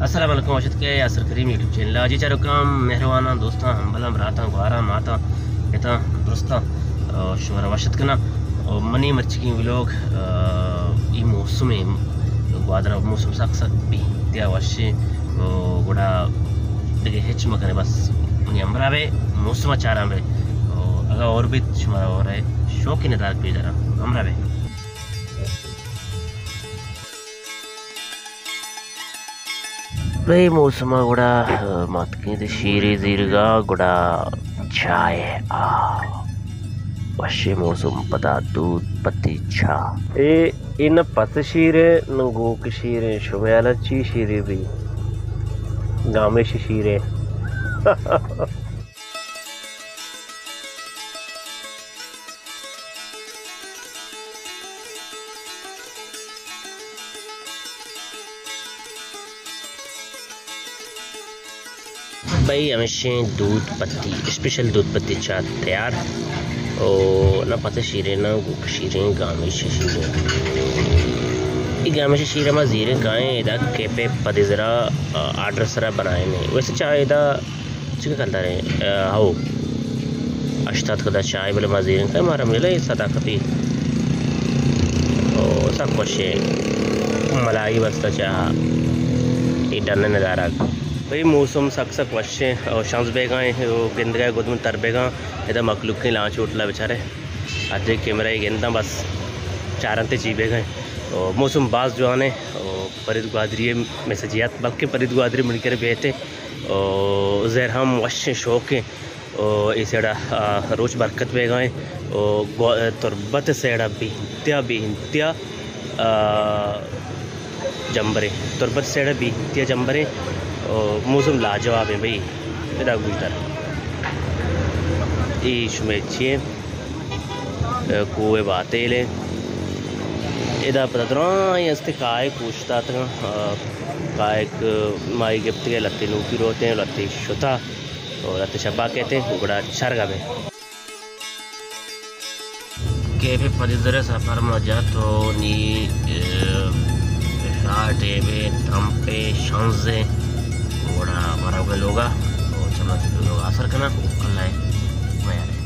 السلام علیکم، وش اتکے یاسر کریم یوٹیوب چینل ءَ۔ جی چاروکاں، مہرواناں، دوستاں، ہمبلاں، براتاں، گواراں، ماتاں، پتاں، درستاں، آ، شمارا وش اتک کناں۔ آ، منی مرچیگیں ولاگ، آ، اے موسم ءَ، گوادر ءِ موسم سک سک بے انتہا وش ایں۔ آ، گڑا دگہ ہچ مہ کنے، بس منی ہمراہ بے، موسم ءَ چاراں بے۔ آ، اگاں ہور بیت، شمارا ہور ءِ شوقیں ندارگ پیش داراں، ہمراہ بے۔ بے موسم ءَ گڑا، آ، ما اتکیں شیرے زیرگ ءَ، گڑا چاہ ءَ، آ، وشیں موسم، پدا دود پتی چاہ۔ اے، اے نہ پس شیریں، نہ گوک شیریں، شمے ہیال ءَ چی شیرے بی؟ گامیش شیریں۔ بھئی، ہمیشیں دود پتی، اسپیشل دود پتی چاہ تیار۔ او نہ پس شیریں، نہ گوک شیریں، گامیش شیریں۔ اے گامیش شیر ما زیریں کائیں، ادا کیپ ءِ پدی زرا، آ، آرڈر سرا بنائیں۔ ویسے چاہ ادا چکے کلداریں؟ آ، ہو۔ ہشتاد کلدار چاہ، بلے ما زیریں کہ مارا ملے صداقتی۔ او، سک وشیں۔ ملائی بستہ چاہ۔ اے ڈن ندارگ۔ بھئی، موسم سک سک وشیں۔ او، شانز بیگاں، او، گندگا گدمن تر بیگاں۔ ادا مخلوقیں لانچ ہوٹل ءَ بچارے۔ ادے کیمرہ ءَ گنداں، بس چارنتے چی بیگاں۔ او، موسم باز جوانیں۔ او، فرید گوادری ءِ میسجے ات، بلکیں فرید گوادری منی کرا بیتیں۔ او، زہر ہم وشیں، شوقیں۔ او، اے سیڈا، آ، روچ برکت بیگائیں۔ او، گو-، تربت سیڈا بے انتہا، بے انتہا، آ، جمبریں۔ تربت سیڈا بے انتہا جمبریں۔ او، موسم لاجوابیں بھئی۔ ادا گوشدار۔ اے شمے چی ایں؟ کوہ باتیل ایں۔ ادا پدا درائیں است کائک اوشتاتگاں۔ آ، کائک مائی گپتگے، لتے نوکی روتیں، لتے شتا، او لتے شپا کیتیں، گڑا چرگا بے۔ کیپ ءِ پدی زرے سفر ما جت و نی، اے، شاہ ٹیمے ترمپے شانزے گڑا ورگ لوگا، او چما لوگا اثر کنا، اللہ میارے۔